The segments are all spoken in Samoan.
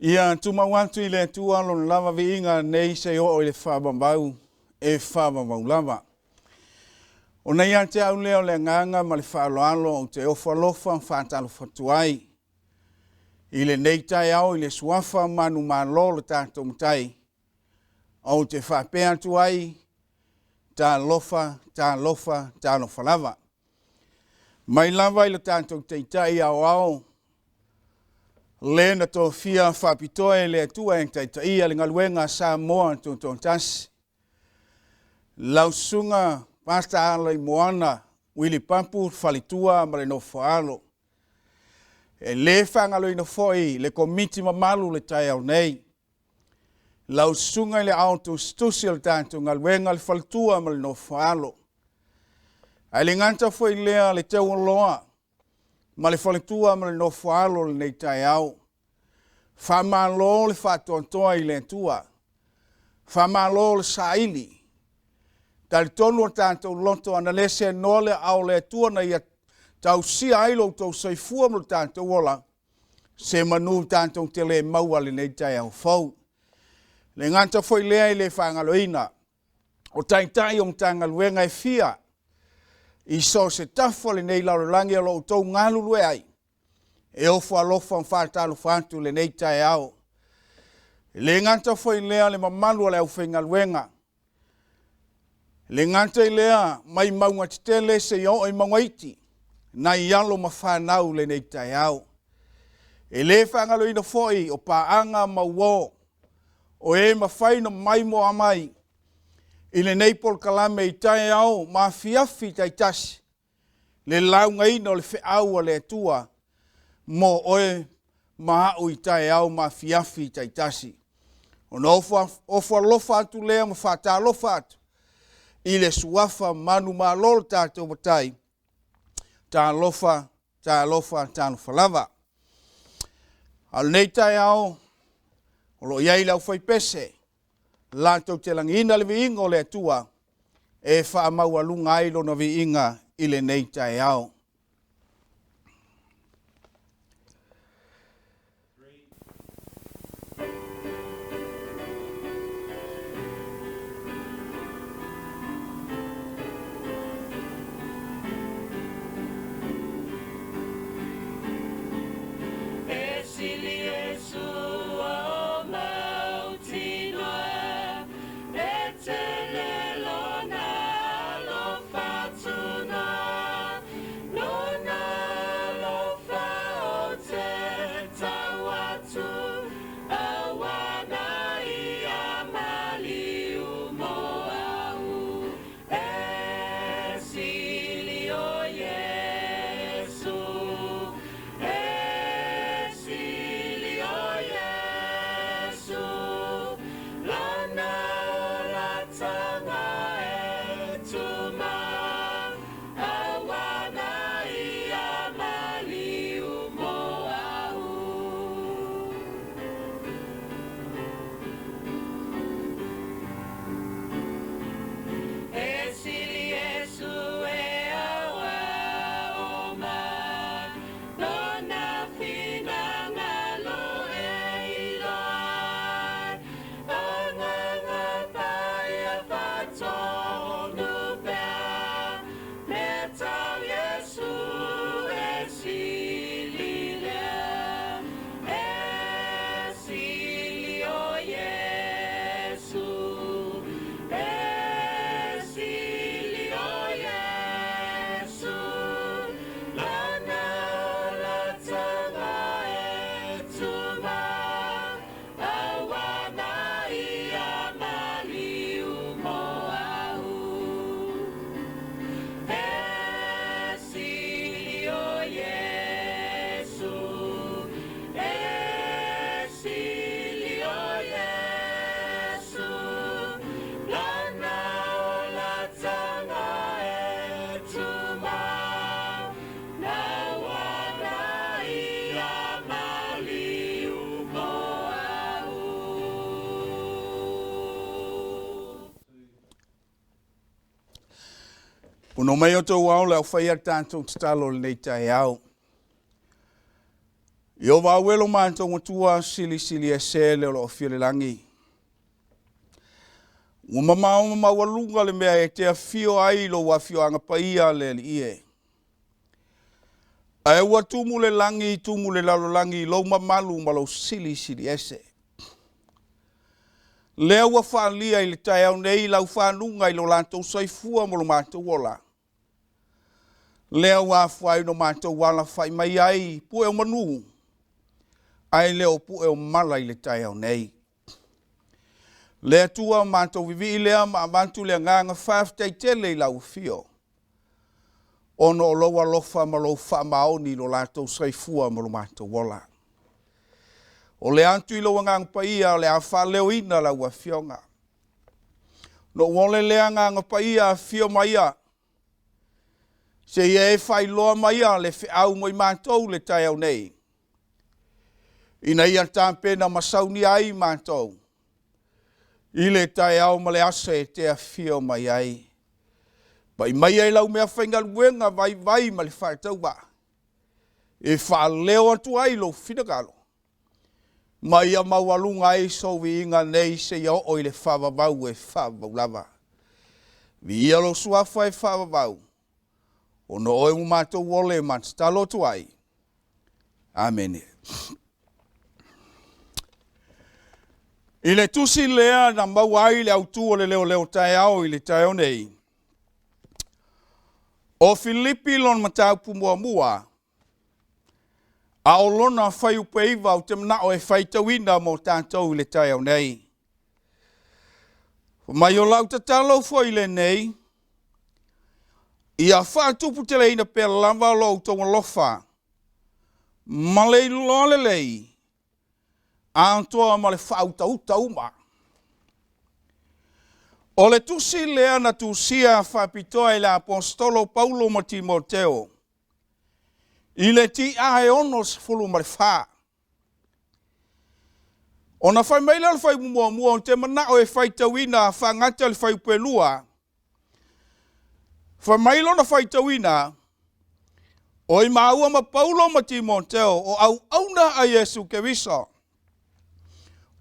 Ia tumau atu i le Atua Lona lava viiga nei seia oo i le faavavau e faavavau lava. Ona ia te au lea o le agaga ma le faaaloalo ou te ofo alofa ma faatalofa atu ai i lenei taeao i le Suafa manumalo o le tatou Matai, ou te faapea atu ai, Talofa, talofa, talofa lava. Mai lava i lo tatou Taitai Aoao, le na tofia faapitoa e le Atua e taitaia le galuega a Samoa Tutoatasi, lau Susuga Pastor Alaimoana Uili Papu le faletua ma le nofo-a-alo. E le faagaloina foi le Komiti mamalu i le taeao nei, lau Susuga i le Aao Tusitusi o le tatou galuega le faletua ma le nofo-a-alo. Ae le gata foi i lea le teualoa ma le faletua ma le nofo-a-alo i lenei taeao. Faamalo le faatoatoa i le Atua, faamalo le saili. E talitonu o tatou loto ana le seanoa le aao o le Atua na ia tausia ai lo outou soifua ma lo tatou ola, se manu tatou te le maua i lenei taeao fou. E le gata foi i lea e le faagaloina o Taitai o Matagaluega e fia i so o se tafa o lenei lalolagi o lo o outou galulue ai, e ofo alofa ma faatalofa atu i lenei taeao. E le gata foi i lea le mamalu o le aufaigaluega, e le gata i lea mai mauga tetele seia oo i mauga iti, nai alo ma fanau i lenei taeao. E le faagaloina foi o paaga ma uo o e mafai ona maimoa mai i lenei polokalame i taeao ma afiafi taitasi, le laugaina o le feau a le Atua mo oe ma au i taeao ma afiafi taitasi. Ona ofo alofa atu lea ma faatalofa atu i le Suafa manumalo o le tatou Matai, talofa, talofa, talofa lava. A o lenei taeao, o lo o i ai le aufaipese latou te lagiina le viiga o le Atua e faamaualuga ai Lona viiga i lenei taeao. E sili Iesu o mautinoa, E tele lona alofa tunoa, Lona alofa ou te tau atu, Aua na ia maliu mo au. E sili o Iesu, E sili o Iesu, Lana olatanga e tuma, Aua na ia maliu mo au. E sili Iesu e aoao mai, Lona finagalo e iloa ai, Agaga Paia faatonu pea, Mea tau Iesu e sili lea, E sili o Iesu, E sili o Iesu, Lana olatanga e tuma, Aua na ia maliu mo au. E sili o Iesu, E sili o Iesu, Lana olatanga e tuma, Aua na ia maliu mo au. Pono mai outou ao le au faia le tatou tatalo i lenei taeao. Ieova au e lo matou Atua silisili ese le o lo o afio i le lagi. Ua mamao ma maualuga le mea e te afio ai i lou afioaga paia le Alii e. Ae ua tumu le lagi, tumu le lalolagi i lou mamalu ma lou silisili ese. Lea ua faaalia i le taeao nei lau fanuga i lo latou soifua ma lo matou ola. Lea ua afua ai ona matou alafai mai ai i pue o manu, ae le o pue o mala i le taeao nei. Le Atua, matou vivii lea ma avatu le agaga faafetai tele i lau afio, ona o lou alofa ma lou faamaoni i lo latou soifua ma lo matou ola. O le atu i lou agaga paia o le a faaleoina lau afioga. Na ou ole lea agaga paia afio maia, seia e faailoa maia le feau mo i matou le taeao nei, ina ia tapena ma saunia ai matou i le taeao ma le aso e te afio mai ai. Pai maia i lau mea faigaluega vaivai ma le faatauvaa, e faaleo atu ai lou finagalo, ma ia maualuga ai sou viiga nei seia oo i le faavavau e faavavau lava. Viia lou suafa e faavavau, ona o oe ua matou ole ma tatalo atu ai. Amene. I le tusi lea na maua ai le autū o le leoleo taeao i le taeao nei, o Filipi lona mataupu muamua, a o lona fuaiupu e 9 ou te manao e faitauina mo tatou i le taeao nei. Fai mai o lau tatalo foi lenei, ia faatuputeleina pea lava lo outou alofa ma le iloa lelei atoa ma le faautauta uma. O le tusi lea na tusia faapitoa e le aposetolo Paulo ma Timoteo i le TA e 64. Ona fai mai lea o le fuaiupu muamua, ou te manao e faitauina faagata le fuaiupu e 2. Fai mai lona faitauina, o i maua ma Paulo ma Timoteo o auauna a Iesu Keriso.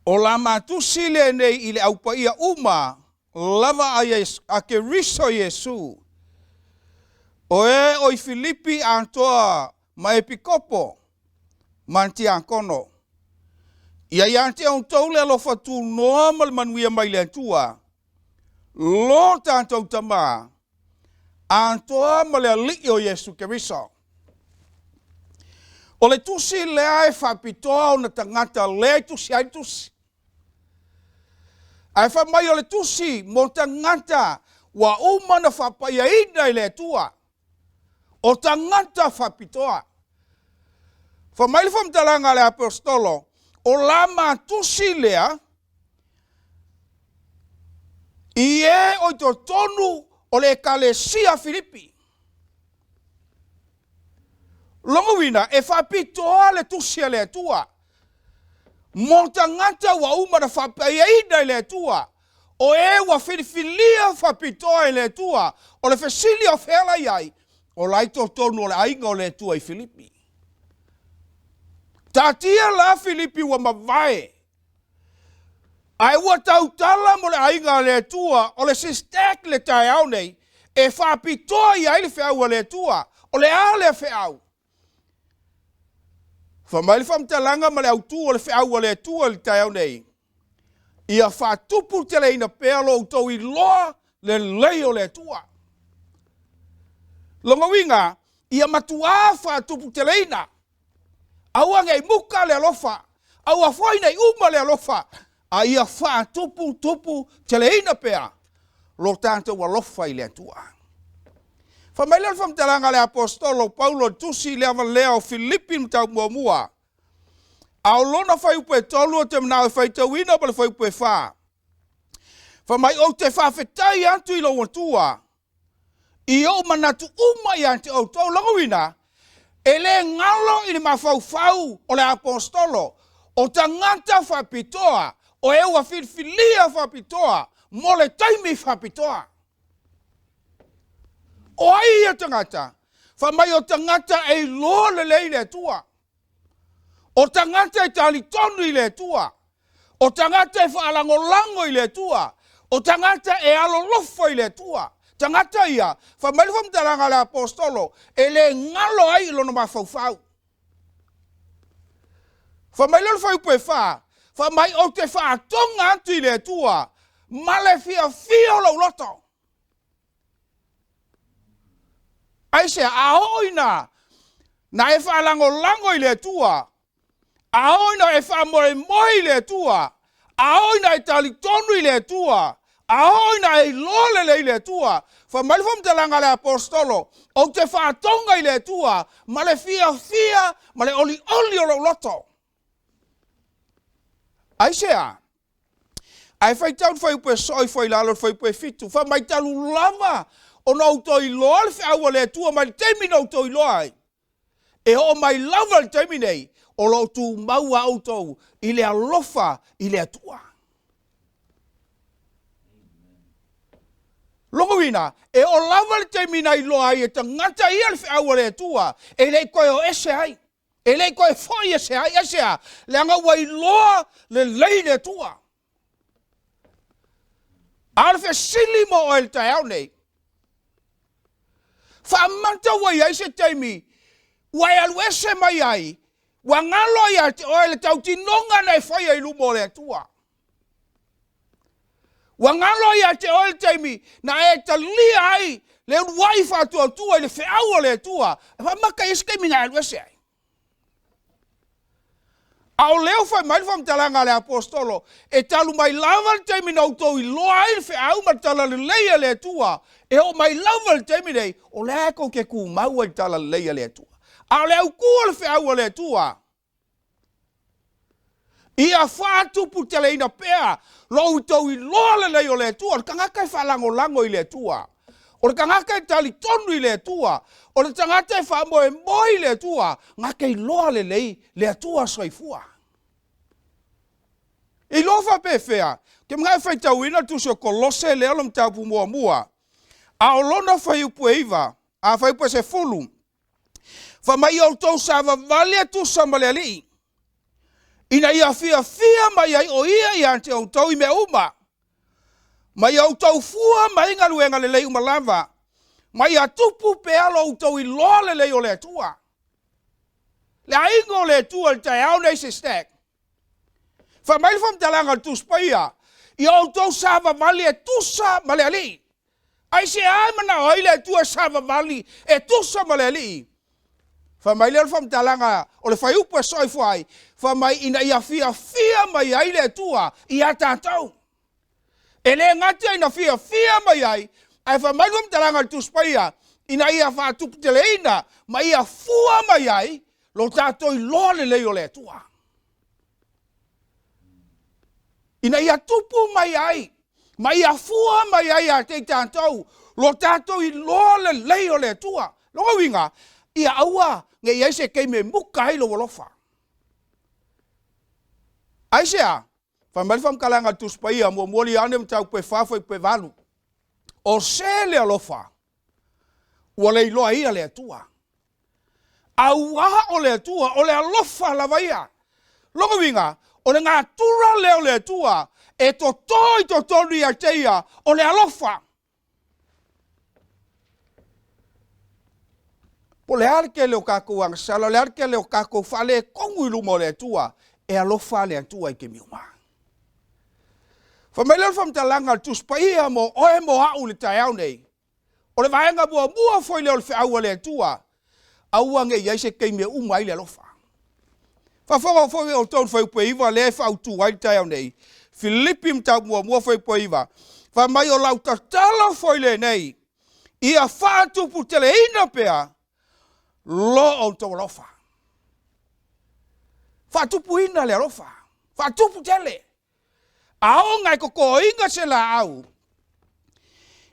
O la matusi lenei i le aupaia uma lava a, Iesu, a Keriso Iesu. O e o i Filipi atoa ma Epikopo ma Tiakono. Ia ia te outou le alofa tunoa ma le manuia mai le Atua, lo tatou Tamā, atoa ma le Alii o Iesu Keriso. O le tusi lea e faapitoa ona tagata lea e tusi ai le tusi. Ae fai mai o le tusi mo tagata ua uma na faapaiaina i le Atua. O tagata faapitoa. Fai mai le faamatalaga a le aposetolo, o la matusi lea i e o i totonu o le ekalesia Filipi. Lona uiga, e faapitoa le tusi a le Atua mo tagata ua uma na faapaiaina i le Atua, o e ua filifilia faapitoa e le Atua. O le fesili o fea la i ai? O la i totonu o le aiga o le Atua i Filipi. Taatia la Filipi ua mavae, ae ua tautala mo le aiga a le Atua. O le SISTEC le taeao nei e faapitoa i ai le feau a le Atua. O le a lea feau? Fai mai le faamatalaga ma le autū o le feau a le Atua i le taeao nei, ia faatuputeleina pea lo outou iloa lelei o le Atua. Lona uiga, ia matuā faatuputeleina, aua ne i muka le alofa, aua foi ne i uma le alofa, a ia faatuputuputeleina pea lo tatou alofa i le Atua. Fai mai lea o le faamatalaga a le aposetolo Paulo i le tusi lea valea o Filipi mataupu muamua, a o lona fuaiupu e 3 ou te manao e faitauina ma le fuaiupu e 4. Fai mai, ou te faafetai atu i lou Atua i ou manatu uma ia te outou. Lona uiga, e le galo i le mafaufau o le aposetolo, o tagata faapitoa, o e ua filifilia faapitoa mo le taimi faapitoa. O ai ia tagata? Fai mai o tagata e iloa lelei le Atua. O tagata e talitonu i le Atua, o tagata e faalagolago i le Atua, o tagata e alolofa i le Atua. Tagata ia, fai mai le faamatalaga a le Aposetolo, e le galo ai i lona mafaufau. Fai mai lea o le fuaiupu e 4, fai mai ou te faatoga atu i le Atua ma le fiafia o lou loto. Aisea? A oo ina na e faalagolago i le Atua, a oo ina e faamoemoe i le Atua, a oo ina e talitonu i le Atua, a oo ina e iloa lelei i le Atua, fai mai le faamatalaga a le Aposetolo, ou te faatoga i le Atua ma le fiafia ma le olioli o lou loto. Aisea? Ae faitau le fuaiupu e soo ifo i lalo i le fuaiupu e 7, fai mai talu lava ona outou iloa le feau a le Atua mai le taimi na outou iloa ai, e oo mai lava i le taimi nei, o lo o tumau lava outou i le alofa i le Atua. Lona uiga, e oo lava i le taimi na iloa ai e tagata ia le feau a le Atua, e le i toe o ese ai. E le i toe foi ese ai. Aisea? Leaga ua iloa lelei le Atua. A o le fesili mo oe i le taeao nei, faamata ua i ai se taimi ua e alu ese mai ai, ua galo ia te oe le tautinoga na e faia i luma o le Atua? Ua galo ia te oe le taimi na e talia ai le uluai faatuatua i le feau a le Atua, e faamata i ai se taimi na e alu ese ai? A o lea ua fai mai le faamatalaga a le Aposetolo, e talu mai lava le taimi na outou iloa ai le feau ma le talalelei a le Atua, e oo mai lava i le taimi nei, o lea tou te tumau ai i le talalelei a le Atua. A o le autu o le feau a le Atua, Ia faatuputeleina pea lo outou iloa lelei o le Atua. O le tagata e faalagolago i le Atua, o le tagata e talitonu i le Atua, o le tagata e faamoemoe i le Atua, na te iloa lelei le Atua soifua. E iloa faapefea? Ou te manao e faitauina le tusi o Kolose lea o le mataupu muamua, a o lona fuaiupu e 9, a fuaiupu e 10. Fai mai ia outou savavali e tusa ma le Alii, ina ia fiafia mai ai o ia ia te outou i mea uma, ma ia outou fua mai galuega lelei uma lava, ma ia tupu pea lo outou iloa lelei o le Atua. Le aiga o le Atua i le taeao nei se stack. Fai mai le faamatalaga a le Tusi Paia, ia outou savavali e tusa ma le Alii. Aisea e manao ai le Atua e savavali e tusa ma le Alii? Fai mai lea o le faamatalaga o le fuaiupu e soifua ai, fai mai ina ia fiafia mai ai le Atua ia tatou. E le gata ina fiafia mai ai, ae fai mai le faamatalaga a le Tusi Paia, ina ia faatuputeleina ma ia fua mai ai lo tatou iloa lelei o le Atua. Ina ia tupu mai ai ma ia fua mai ai ia te i tatou lo tatou iloa lelei o le Atua. Lona uiga, ia aua ne i i ai se taimi e muta ai lou alofa. Aisea? Fai mai le faamatalaga a le Tusi Paia, muamua Ioane mataupu e 4 fuaiupu e 8. O se le alofa, ua le iloa ia le Atua. Auā o le Atua, o le alofa lava ia. Lona uiga, o le natura lea o le Atua e toto i totonu ia te ia, o le alofa. Po o le a le tele o tatou agasala, o le a le tele o tatou faaletonu i luma o le Atua, e alofa le Atua i taimi uma. Fai mai lea o le faamatalaga a le Tusi Paia mo oe mo au i le taeao nei, O le vaega muamua foi lea o le feau a le Atua, aua ne i i ai se taimi e uma ai le alofa. Faafofoga foi outou i le fuaiupu e 9 lea e faautu ai le taeao nei, Filipi mataupu muamua fuaiupu e 9, fai mai o lau tatalo foi lenei, ia faatuputeleina pea lo outou alofa. Faatupuina le alofa, faatuputele. A oo ina e totoina se laau,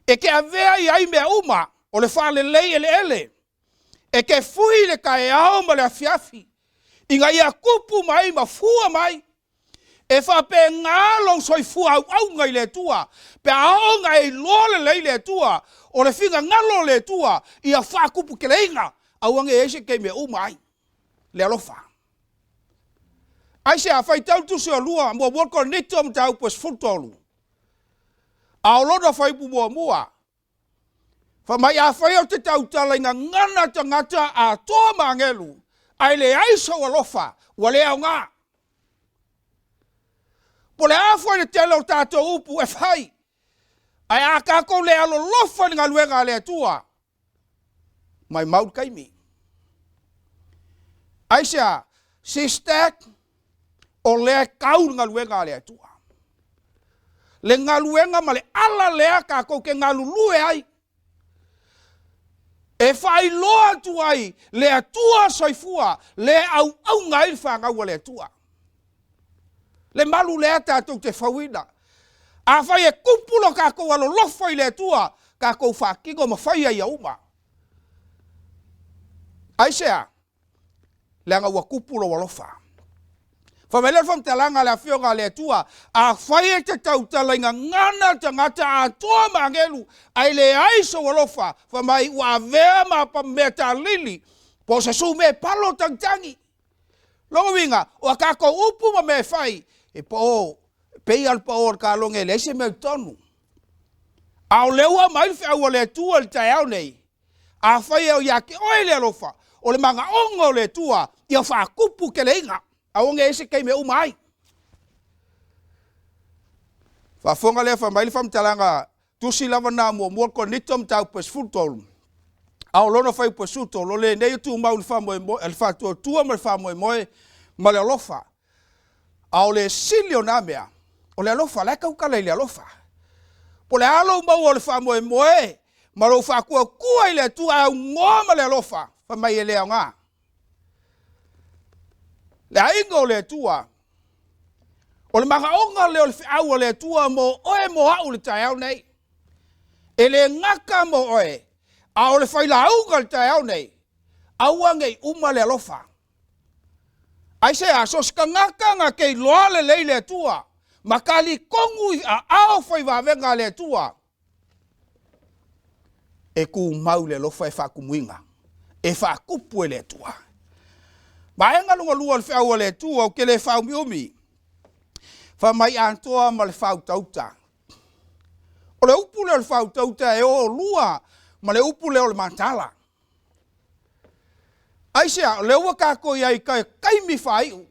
e te avea i ai mea uma, o le faalelei eleele, e te fui i le taeao ma le afiafi, ina ia tupu mai ma fua mai. E faapena lou soifua auauna i le Atua, pe a oo ina e iloa lelei le Atua, o le finagalo o le Atua, ia faatuputeleina, aua ne i i ai se taimi e uma ai le alofa. Aisea? Faitau Tusi o Lua, Muamua Korinito mataupu e 13, a o lona fuaiupu muamua. Fai mai, afai ou te tautala i gagana tagata atoa ma agelu, ae leai sou alofa, ua le aoga. Po o le a foi le tele o tatou upu e fai, ae a tatou le alolofa i le galuega a le Atua, maumau le taimi. Aisea? Sister, o lea e tau le galuega a le Atua. Le galuega ma le ala lea tatou te galulue ai, e faailoa atu ai le Atua soifua, le auauna ai le fanau a le Atua. Le malu lea tatou te fauina. Afai e tupu lo tatou alolofa i le Atua, tatou faatino ma faia ia uma. Aisea? Leaga ua tupu lou alofa. Fai mai lea o le faamatalaga a le Afioga a le Atua, Afai e te tautala i gagana tagata atoa ma agelu, ae leai sou alofa, fai mai ua avea ma mea talili, po o se sume palo tagitagi. Lona uiga, o a tatou upu ma mea e fai, e pao, e pei lava o le pao o le kalogi e leai se mea i totonu. A o lea ua aumai le feau a le Atua i le taeao nei, afai e o ia te oe le alofa, o le manaoga o le Atua ia faatupu teleina, aua ne i i ai se taimi e uma ai. Faafofoga lea fai mai le faamatalaga Tusi lava na Muamua Korinito mataupu e 13, a o lona fuaiupu e 13, o lenei e tumau i le faamoemoe, le faatuatua ma le faamoemoe ma le alofa. A o le sili o na mea, o le alofa, la e tautala i le alofa. Po o le a lou maua o le faamoemoe ma lou faatuatua i le Atua e aunoa ma le alofa, fai mai e le aoga. Le aiga o le Atua, o le manaoga lea o le feau a le Atua mo oe mo au i le taeao nei. E le gata mo oe, a o le failauga i le taeao nei, aua ne i uma le alofa. Aisea? So o se tagata na te iloa lelei le Atua, ma talitonu i aao faivavega a le Atua, e tumau le alofa e faatumuina, e faatupu e le Atua. Vaega lona lua o le feau a le Atua, ou te le faaumiumi, fai mai atoa ma le faautauta. O le upu lea o le faautauta e o lua ma le upu lea o le mataala. Aisea? O lea ua tatou i ai i taimi faaiu.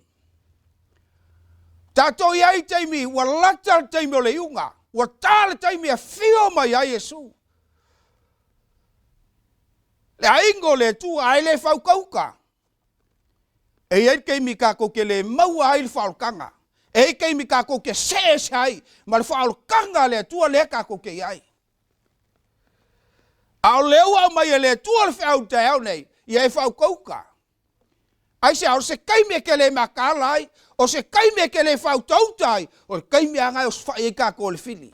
Tatou i ai i taimi ua lata le taimi o le iuga, ua ta le taimi e afio mai ai Iesu. Le aiga o le Atua, ae le fautauta. E i ai le taimi tatou te le maua ai le faaolataga. E i ai taimi tatou te see ese ai ma le faaolataga a le Atua lea tatou te i ai. A o lea ua aumai e le Atua le feau i le taeao nei, ia e fautauta. Aisea? O se taimi e te le mataala ai, o se taimi e te le fautauta ai, o le taimi lava lena e osofai ai tatou e le fili.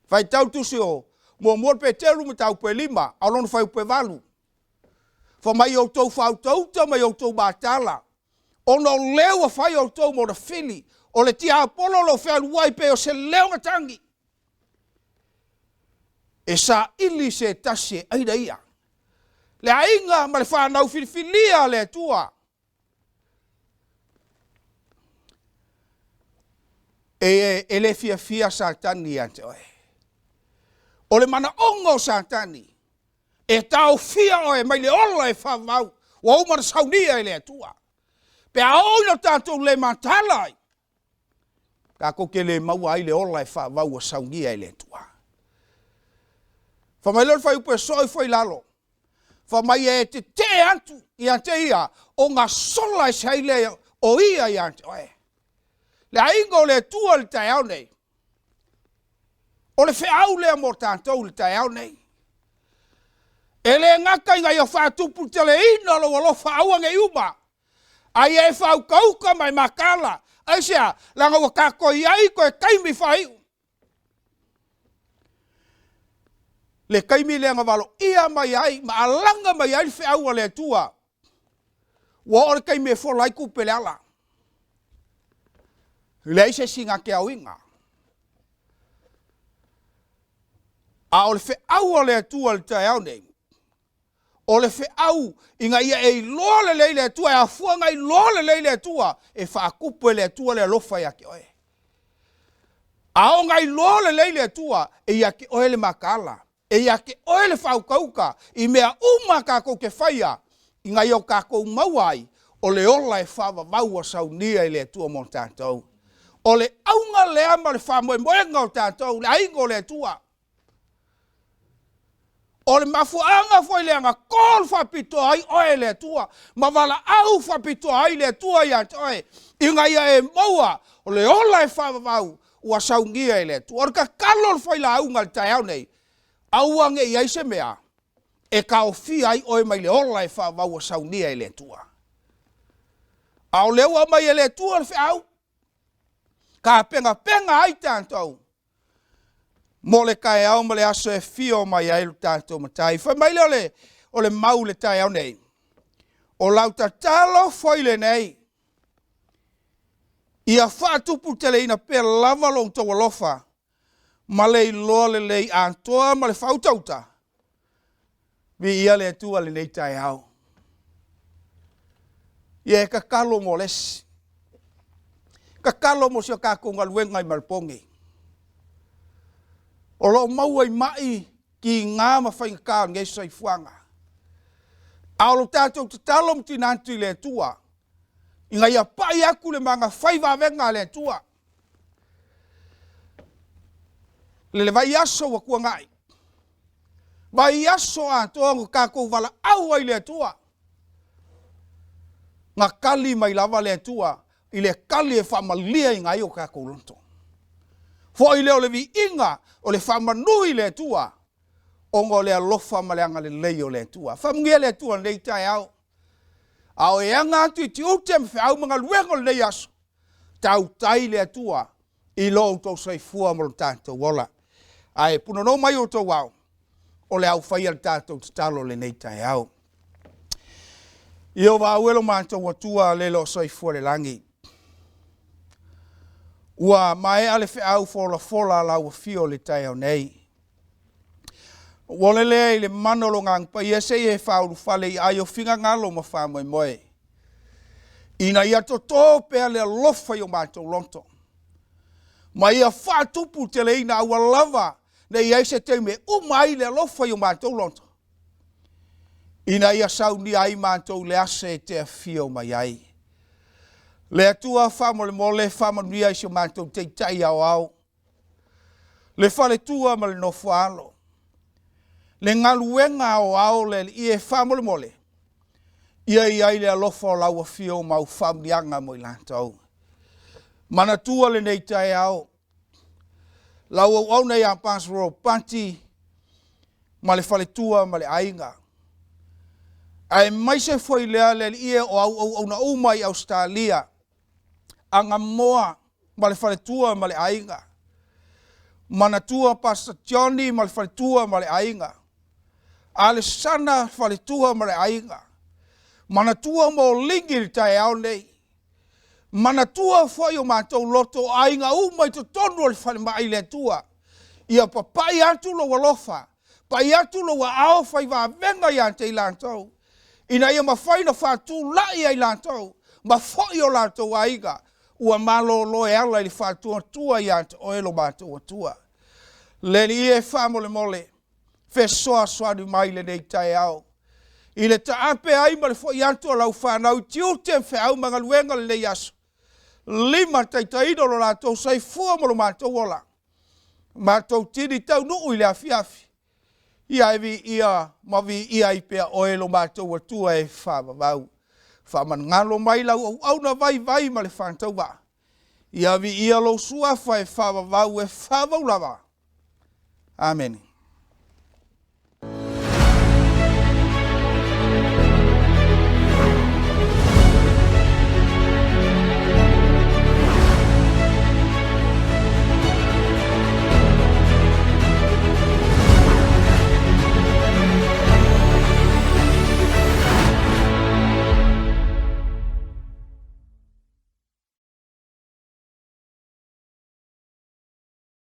Faitau tusi o Muamua Peteru mataupu e 5, a o lona fuaiupu e 8. Fai mai ia outou fautauta ma ia outou mataala, ona o lea ua fai outou ma ona fili, o le tiapolo o lo o fealuai pei o se leo matagi, e saili se tasi e aina ia. Le aiga ma le fanau filifilia a le Atua. E, e le fiafia Satani ia te oe. O le manaoga o Satani, e taofia oe mai le ola e faavavau, ua uma ona saunia e le Atua. Pe a oo ina tatou le mataala ai, tatou te le maua ai le ola e faavavau ua saunia e le Atua. Fai mai lea o le fuaiupu e soo ifo i lalo, fai mai e tetee atu ia te ia, ona sola ese ai lea o ia ia te oe. Le aiga o le Atua i le taeao nei, o le feau lea mo tatou i le taeao nei. E le gata ina ia faatuputeleina lou alofa aua ne i uma, a ia e faaukauka ma e mataala. Aisea? Leaga ua tatou i ai toe taimi faaiu. Le taimi lea na valoia mai ai ma alaga mai ai le feau a le Atua, ua oo le taimi e fola ai tupe i le ala. E leai se isi na te aoina. A o le feau a le Atua i le taeao nei, O le feau ina ia e iloa lelei le Atua, e afua ona iloa lelei le Atua, e faatupu e le Atua le alofa ia te oe. A oo ina iloa lelei le Atua, e ia te oe le mataala, e ia te oe le faautauta i mea uma tatou te faia, ina ia o tatou maua ai o le ola e faavavau ua saunia e le Atua mo tatou. O le auga lea ma le faamoemoega o tatou, le aiga o le Atua. O le mafuaaga foi lea na call faapitoa ai oe e le Atua ma valaau faapitoa ai le Atua ia te oe, ina ia e maua o le ola e faavavau ua saunia e le Atua. O le tatalo a le failauga i le taeao nei, aua ne i i ai se mea e taofia ai oe mai le ola e faavavau ua saunia e le Atua. A o lea ua aumai e le Atua le feau, tapenapena ai tatou mo le taeao ma le aso e afio mai ai lo tatou Matai. Fai mai lea o le mau i le taeao nei, o lau tatalo foi lenei, ia faatuputeleina pea lava lo outou alofa ma le iloa lelei atoa ma le faautauta. Viia le Atua i lenei taeao. Ia e tatalo mo le isi. Tatalo mo si a tatou galuega i Malipogi. O lo o maua i mai tiga ma faigata o lenei soifuaga. A o lo tatou tatalo ma tuuina atu i le Atua, ina ia pai atu le magafai vavega a le Atua. I le vaiaso ua tuanai, vaiaso atoa na tatou valaau ai i le Atua, na tali mai lava le Atua i le tali e faamalieina ai o tatou loto. Foi lea o le viiga, o le faamanu i le Atua, ona o le alofa ma le agalelei o le Atua. Faamanuia le Atua i lenei taeao. A o e aga atu i tiute ma feau ma galuega o lenei aso, tautai le Atua i lo outou soifua ma lo tatou ola. Ae punonou mai outou ao, o le a faia le tatou tatalo i lenei taeao. Ieova au e lo matou Atua le o soifua i le lagi. Ua maea le feau folafola a lau afio i le taeao nei. Ua ole lea i le mana o lo Agaga Paia seia e faaulufale i ai o finagalo ma faamoemoe, ina ia toto pea le alofa i o matou loto, ma ia faatuputeleina aua lava ne i ai se taimi e uma ai le alofa i o matou loto, ina ia saunia ai matou i le aso e te afio mai ai. Le Atua faamolemole faamanuia i si o matou Taitai aoao, le faletua ma le nofoaalo, le galuega aoao le Alii e faamolemole, ia i ai le alofa o lau afio ma au faamanuiaga mo i latou. Manatua lenei taeao, lau auauna ia Pastor Ropati ma le faletua ma le aiga, aemaise foi lea le Alii e o au auauna uma i Ausetalia, Agamoa ma le faletua ma le aiga. Manatua Pastor Johnny ma le faletua ma le aiga. Alesana faletua ma le aiga. Manatua Moligi i le taeao nei. Manatua foi o matou loto o aiga uma i totonu o le falemai le Atua. Ia papai atu lou alofa, pai atu lou aao fai vavega ia te i latou, ina ia mafai ona faatulai ai latou ma foi o latou aiga ua malolo e ala i le faatuatua ia te oe lo matou Atua. Le Alii e faamolemole, fesoasoani mai lenei taeao i le taape ai ma le foi atu o lau fanau i tiute ma feau ma galuega lenei aso, lima taitaina o lo latou soifua ma lo matou ola, matou tini taunuu i le afiafi, ia e viia ma viia ai pea oe lo matou Atua e faavavau. Faamanagalo mai lau auauna vaivai ma le faatauvaa, ia viia lou suafa e faavavau e faavavau lava. Amene.